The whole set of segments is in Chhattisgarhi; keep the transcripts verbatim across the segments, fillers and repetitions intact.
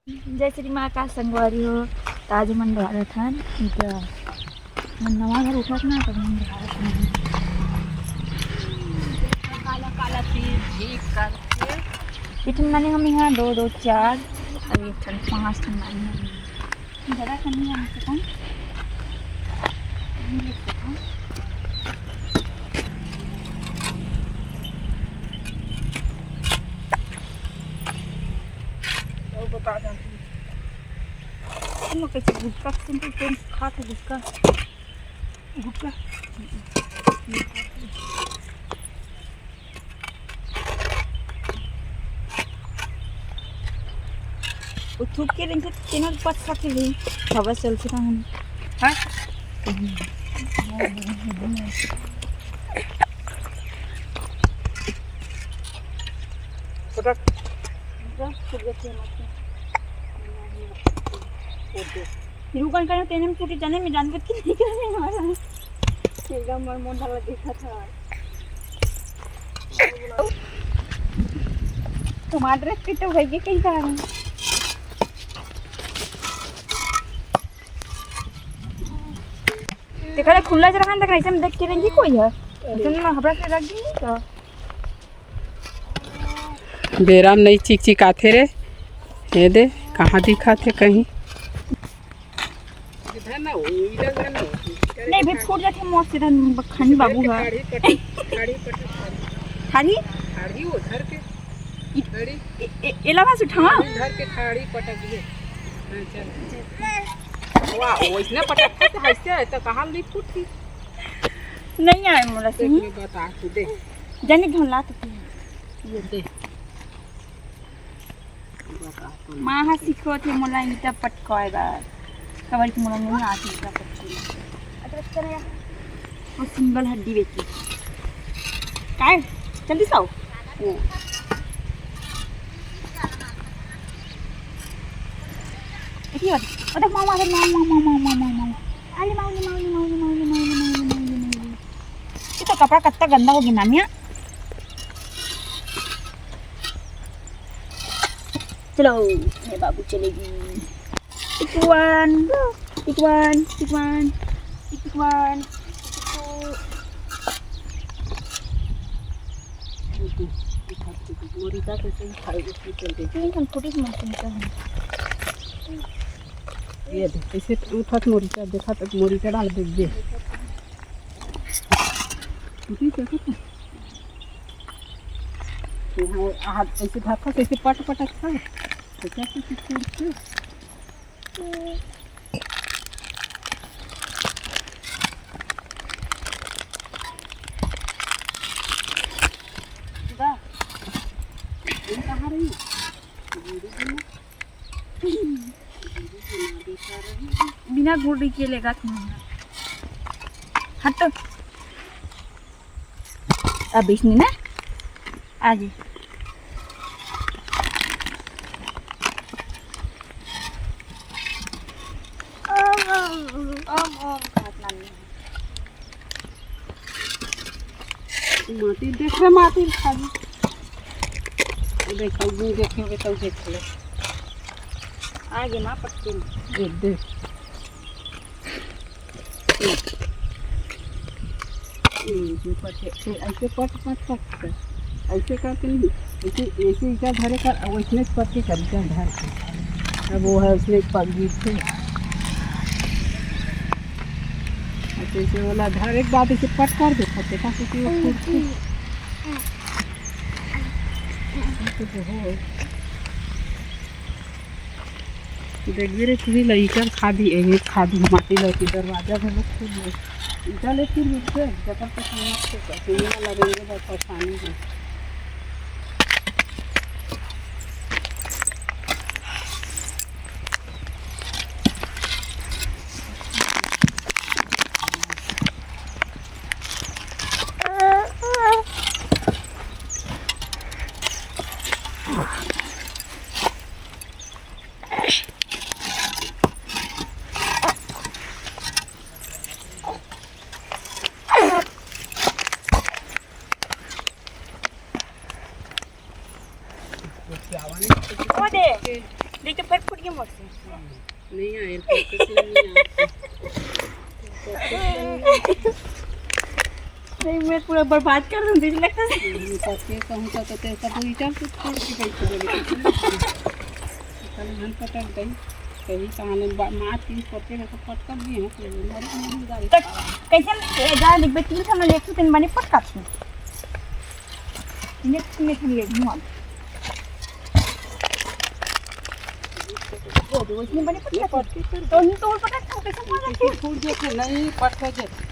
जय श्री माँ का संगवारी हो, त आज मन डोहारत हन, इधर मन नवा घर उठत ना, त मन डोहारत हन। काला काला तीर झीक करके। एक ठन माने हम यहाँ दो, दो, चार, अउ एक ठन पाँच ठन माने हम। ज्यादा ठंडी है मुझसे कम। नहीं ले सकता। और बता दें। तुम लोग कैसे गुटखा, तुम तो तुम खा के गुटखा, गुटखा। वो थूक के रेंगथे, तेना पत खा के भी हवा चलथे का हम। हाँ? पटक। एकदम फूट गए थे मत। वो दे। रुकन का तेने में फूटी जाने में जानबूझ के नहीं करने वाला है। एकदम मोर मोंढा ला देखा था। तुम्हारे ड्रेस पे तो भैया कहीं जा रहे हैं। देखा ले खुला जगह देख, ऐसे में देख के रेंगी कोई है। ऐसे में हबड़ा से रख दी तो। बेरा में नहीं चिकचिकाथे रे। ये दे, कहाँ दिखाथे कहीं। इधर ना हो, इधर ना हो। नहीं, भी फूट जाथे मौत से, धन बखानी बाबू है। खाड़ी पटक, खाड़ी पटक, खाड़ी। खाड़ी? खाड़ी वो धर के। इ-, खाड़ी। ए-, ए-, एला बस उठावा। धर के खाड़ी पटक ले। हाँ, चल। वाह, वैसने पटक के तो हंसते है, तो कहाँ ली फूटी? नहीं आए मोला देख, सही। मैं बता तू दे। जाने धन ला तो। ये दे। माँ ह सिखोथे मोला ईंटा पटकाए बर, काबर कि मोला नइ आथे ईंटा पटके। वो सिंगल हड्डी बेटी। काय? जल्दी से आओ। ओ। देखिए, ओ देख, मामा, मामा, मामा। अरे, मामा, मामा। ये तो कपड़ा कत्ता गंदा हो गया ना मियाँ। चलो, मेरे बाबू चलेगी। Pick one, pick one, pick one, pick one, pick two। Morita कैसे खाए, उसकी चल रही। नहीं, हम थोड़ी सी मशीन का है। ये देख, कैसे उठत मोरिता, देखा तो मोरिता डाल दे दे। उठी देखो तो। यहाँ हाथ ऐसे धाका, कैसे पट पट अच्छा है। तो क्या कुछ करते? वाह। ये कहाँ रही? बिना गुड़ी के लेगा तुम। हट तो। अब इसने ना आगे। ओम, ओम, ओम, ओम, कहत नानी। माटी देख रे, माटी खाली। देखो, गुण देखे होगे तो देख ले। आगे माँ पटके में। देख, देख। ऐसे पट, ऐसे पट, पट, पट कर। ऐसे करके नहीं, ऐसे, ऐसे इधर धरे कर, और वैसने पट के कर, इधर धर के। अब वो है, उसने पक गई थी। अच्छा, ऐसे वाला धर, एक बार ऐसे पट कर दे, पट के, ताकि वो फूट के। देखबे रे, तुही लइका खादी, एहे खादी माटी लौकी दरवाजा घलो खुद ले। ईटा ले फिर मिलथे, जकर तो समझ के कहीं ना लगेंगे, बस परेशानी है। फुट के मरसी। नहीं आए, नहीं आए। नहीं, मैं पूरा बर्बाद कर दूँ, तुझे लगता है? पत्ते कहूँ तो, तो तेरे सब ईटा से छोड़ के गई थी, बोले, कल हम पटक गई, कहीं कहाँ ने बा-, मार की पत्ते में तो पटक भी हूँ, फिर मरी नहीं गाड़ी। तो कैसे ले जा, देख बे, तीन समय ले, तीन बने पटका थी। नेक्स्ट में हम ले घुमा। वो जो इसमें बने पत्ते, तो नहीं तो वो पता था, कैसे मारा? कैसे फूट जाते, नहीं पत्ते जाते।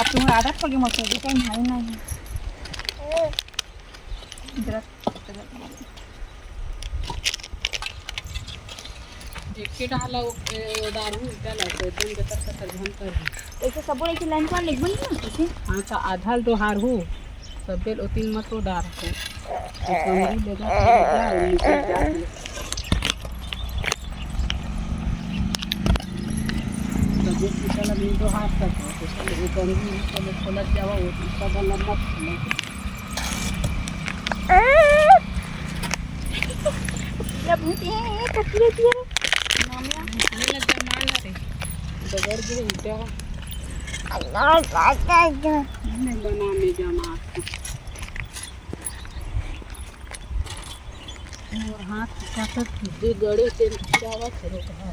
अब तुम्हें आदत पड़ गई, मत दो, तो नहीं, नहीं। जरा एके डाला ओ-, ए, ओदारू ईटा ला, तो एकदम जकर तकर झन कर दे। ऐसे सबो एक लाइन पर लिख बनी ना, कैसे? हाँ, तो आधा ल डोहार हो, सबे ल ओतिन मत ओदार हो। तो कमरी ले जा, ले जा, और नीचे जा के। तो जो ईटा ला नहीं डोहार कर दो, तो सब वो कमरी नीचे में खोलत जावा, वो ईटा वाला मत खोलो। ये भूत, ये, ये कथी रहती है? नाम या? ये लग जमाना रे। बगड़ गए ईटा। नहीं बना में जमा। और हाथ का तो दे गड़े से जावा करो कहाँ।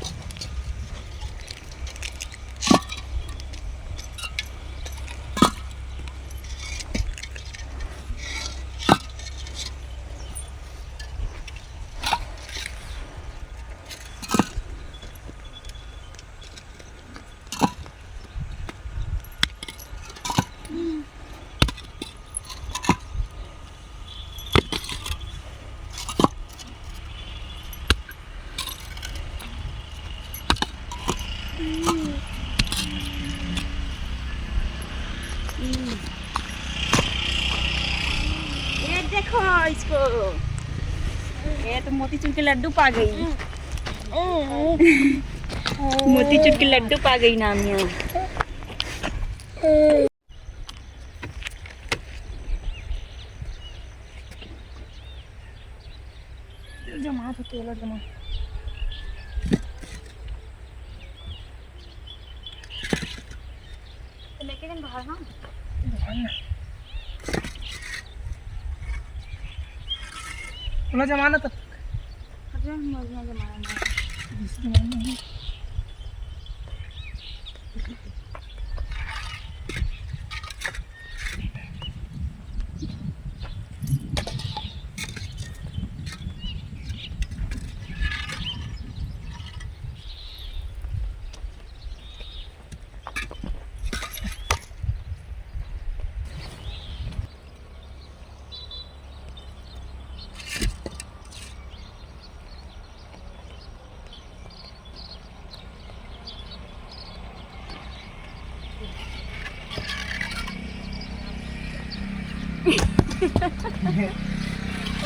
ये देखो इसको, ये तो मोतीचूर के लड्डू पा गई। मोतीचूर के लड्डू पा गई नाम यहाँ। जमा तो तेल जमा। तो लेके जन बाहर, हाँ? बाहर ना। खुला जमाना तब तक। अरे, हम लोग यहाँ जमाना नहीं। जिस जमाना है।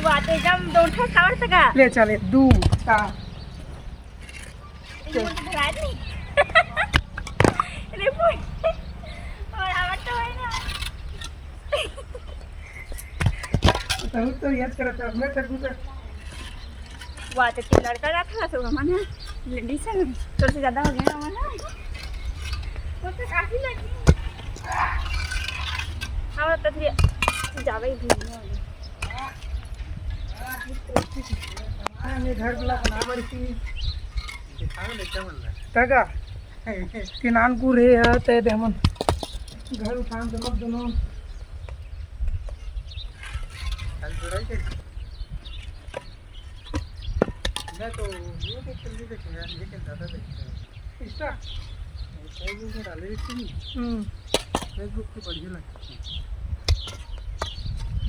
वाह, तो एकदम दो ठो सावर तक आ। ले चले, दू, चार। ये तो भरा नहीं। अरे, बोल। और आवाज तो है ना। तो, तो याद करता, मैं कर दूंगा। वाह, तो तीन लड़का रखा तो हमन ह लेडीज है, तोर से ज्यादा हो गया हमन ह। वो तो काफी लगी। हाँ, तो फिर जावे ही भी नहीं होगी। हाँ, ये घर वाला बना बड़ी थी। दिखाओ ना, क्या बन रहा है? तगा। कि नानकुर हे ह, ते दे हमन घर उठान दे मत दोनों। कल जुड़ाई के? मैं तो YouTube पे नहीं देखे यार, लेकिन ज़्यादा देखते हैं। Insta? Facebook में डाले रहते हैं। हम्म। Facebook पे बढ़िया लगता है।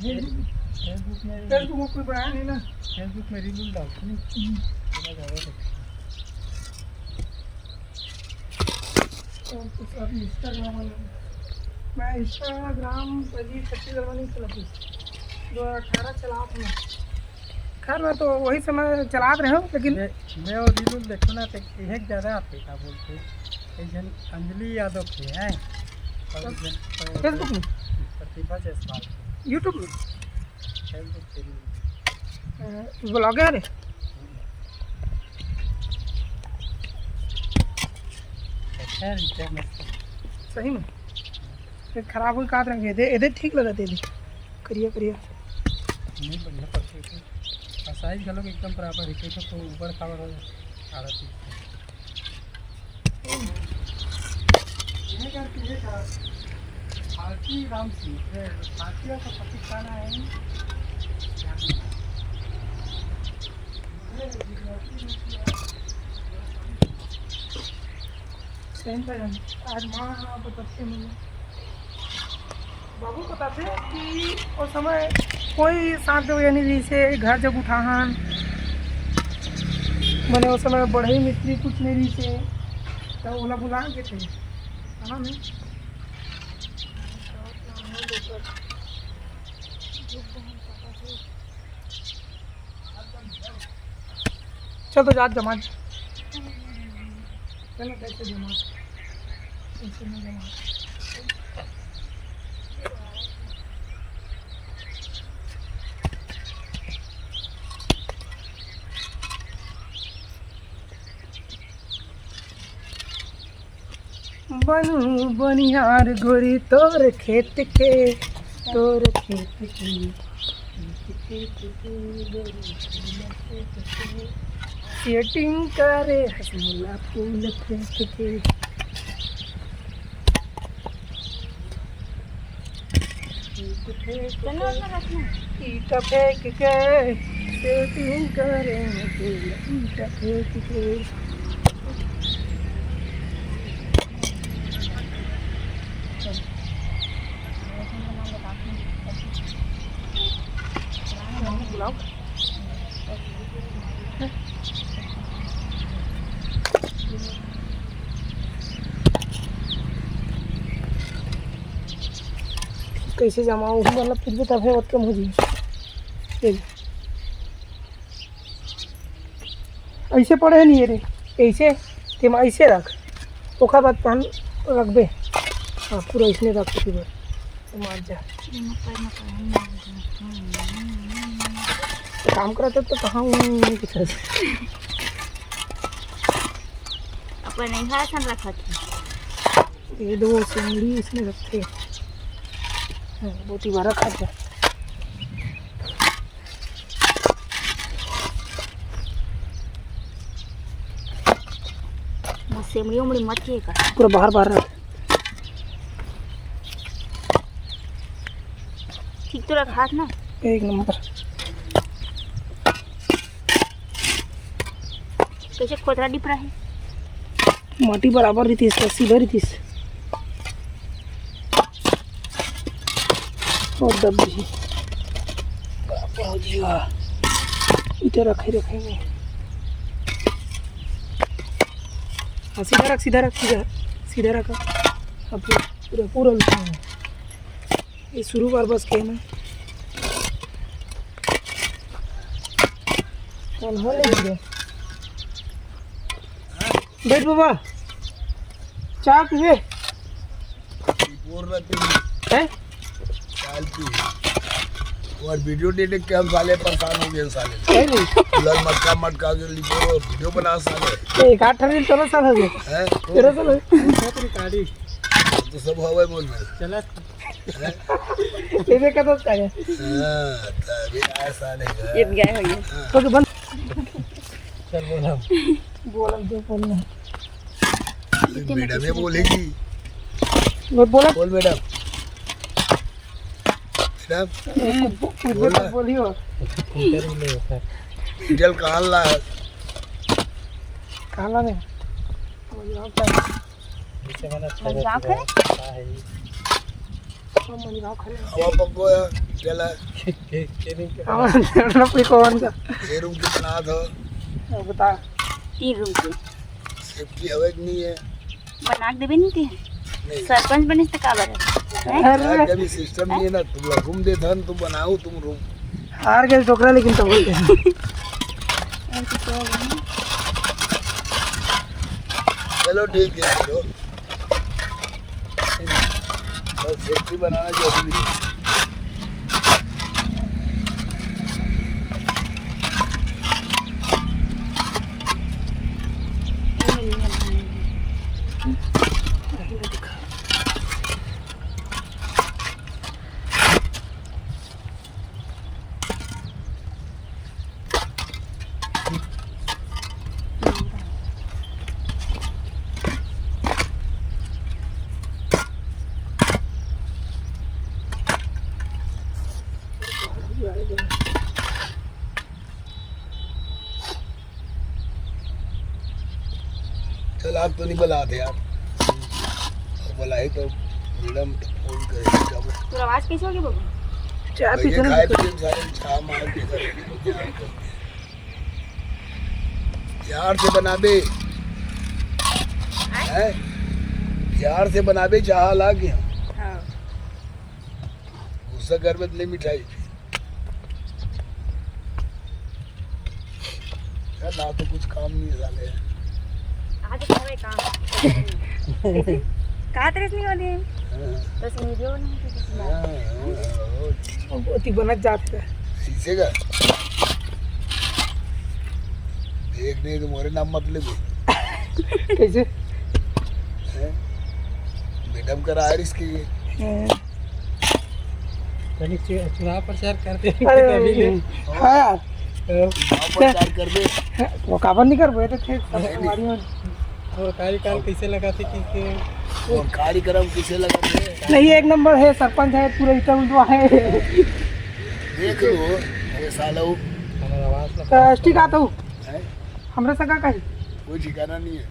Facebook, Facebook में, Facebook में कोई बनाया नहीं ना। Facebook में reel डालते हैं। हम्म। थोड़ा ज़्यादा देखते हैं। तो कुछ अभी Instagram वाले, मैं Instagram पहली छत्तीसगढ़ में नहीं चलाती, दो हज़ार अठारह चलात हूँ। खैर, मैं तो वही समय चलात रहे हूँ, लेकिन मैं, मैं वो reel देखो ना, तो एक ज्यादा आते, का बोलते, एक जन अंजलि यादव के हैं, और एक जन, Facebook में? प्रतिभा जायसवाल। YouTube में? Facebook पे नहीं। अ, vlogger है? अच्छा है, इंटरनेट पे। सही में? फिर खराब होई का रंग है? एदे, एदे ठीक लगत है, एदे। करिया, करिया। नहीं, बढ़िया पड़थे। और size घलो एकदम बराबर है, कइसे तो ऊपर खाबर हो जाए, आड़ा पीछे। ये करके ये का, भारतीय राम सिंह, ये भारतीय का पति का नाम है? सही में, आज माँ बताते मुझे। बाबू बताथे कि ओ समय कोई साथ देवइया नइ रहिस हे, घर जब उठाहन, बने ओ समय बढ़ई मिस्त्री कुछ नइ रहिस हे, त ओला बुला के थे, है ना, नहीं? चल तो जा जमा। चलो कैसे जमा? कैसे नहीं जमा? बनू बनिहार गोरी तोर खेत के, तोर खेत के, खेत के गोरी तोर खेत के। सेटिंग करे हस मोला फूल फेंक के। चलो, अपना रखना। ईटा फेंक के सेटिंग करे, ईटा फेंक के। कैसे जमा होही, मतलब, फिर भी तभे ओतके में हो जाही। ऐसे पड़े नहीं रे, ऐसे तेमा ऐसे रख, ओकर बाद तहन रखबे। हाँ, पूरा इसने रख के बस मार जा। काम करत हे तो कहाँ हूँ नहीं कुछ। अपन नहीं खा सन रखत हे। ये दो सेमड़ी इसमें रखते हैं। हाँ, बहुत ही बड़ा खर्चा। बस सेमड़ी उमड़ी मत किए का। पूरा बाहर बाहर रख। ठीक तो रख हाथ ना। एक नंबर। कैसे खोतरा डिपरा है? माटी बराबर रहितिस, सीधा रहितिस। और दब जी। बाबा जी वाह। इधर रखे, रखेंगे। हाँ, सीधा रख, सीधा रख, सीधा, सीधा रख। अब पूरा, पूरा, पूरा उल्टा है। ये शुरू बार बस के ना। कौन हो ले गया? बैठ बाबा, चाय पीबे? बोल रहा पी। हैं? चाय पी। और वीडियो देख देख के हम साले परेशान हो गए साले। सही नहीं? उधर मटका मटका के लिखो, वीडियो बना साले। एक आठ reel चलो साल हो गए। हैं? तेरह साल हो गए। बहुत रिकॉर्डिंग। तो सब हवा बोल रहे। चला। हैं? ये देखा तो क्या है? हाँ, तभी ऐसा नहीं है। ये भी गए होंगे। हाँ। तो बंद। चल बोल हम। बोल हम जो बोलना है। मैडम ये बोलेगी। मैं बोला। बोल मैडम। मैडम। कुछ बोल तो बोलियो। इंटरव्यू ले होता है। जल कहाँ ला है? कहाँ ला में? बोलियो क्या? नीचे मैंने अच्छा मजाक है? हाँ है ये। सब मजगाँव खड़े हैं। हवा पक्को है, चला। के, के, के नहीं के हमारा झगड़ा कोई कौन का? ये रूम कितना था? अब बता। तीन रूम के। सेफ्टी हवे कि नहीं है? बना के देबे नहीं ते? नहीं। सरपंच बने से का बात है? हैं? अरे। यार, जब ये सिस्टम नहीं है ना, तुम घूम देता ना, तुम बनाओ तुम रूम। हार गए छोकरा, लेकिन तो बोलते हैं। और कुछ और नहीं। चलो ठीक है, चलो। बस सेफ्टी बनाना जरूरी है। चल, आप तो नहीं बुलाते यार, और बुलाए तो मैडम तो फोन करे, क्या बोल-, तोर आवाज कैसे हो गया बाबू? चाय पी भैया के ना खाए निकल। पीते सारे छा मार के कर। प्यार से बनाबे, हैं? प्यार से बनाबे, चाह ला के। हाँ। गुस्सा करबे तो नहीं मिठाई। यार, ना तो कुछ काम नहीं है साले। आज तो है काम। कहा तेरे से नहीं होती? हाँ। बस वीडियो नहीं होती किसी बात। हाँ, हाँ, हाँ, और अति बनत जात है। शीशे का? देख नहीं तो मोरे नाम मत ले। कैसे? हैं? मैडम करा आरिस के ये। हाँ। तनिक चु-, चुनाव प्रचार करते हैं अरे, कभी नहीं। हाँ यार। तो चुनाव प्रचार करबे। वो काबर नहीं करबो, ये तो ठीक, सब नहीं, नहीं। हमारी ओर। और कार्यकाल कैसे लगा थे कि, कि और कार्यक्रम कैसे लगा थे? नहीं, एक नंबर है, सरपंच है, पूरा इतना उल्टा है। देख लो, ये साला वो हमारा आवाज ना तो ठीक आता हूँ। हैं? हमरे सगा का ही। कोई ठिकाना नहीं है,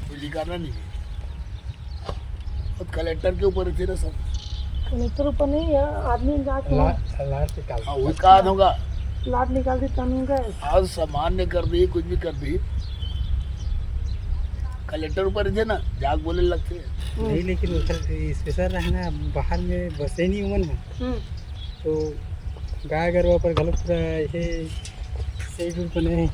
कोई ठिकाना नहीं है। अब कलेक्टर के ऊपर है तेरा सब। कलेक्टर ऊपर नहीं है, आदमी जाके ला-, लाट निकाल। हाँ, वो कहा होगा। लाट निकाल दी तनु का। आज सामान्य कर दी, कुछ भी कर दी, कलेक्टर ऊपर है ना, जाग बोले लगते हैं। नहीं, लेकिन उधर स्पेशल रहना, बाहर में बसे नहीं उमन है। हम्म। तो गाय गरवा पर घलो पूरा ये शेड उड बने हैं।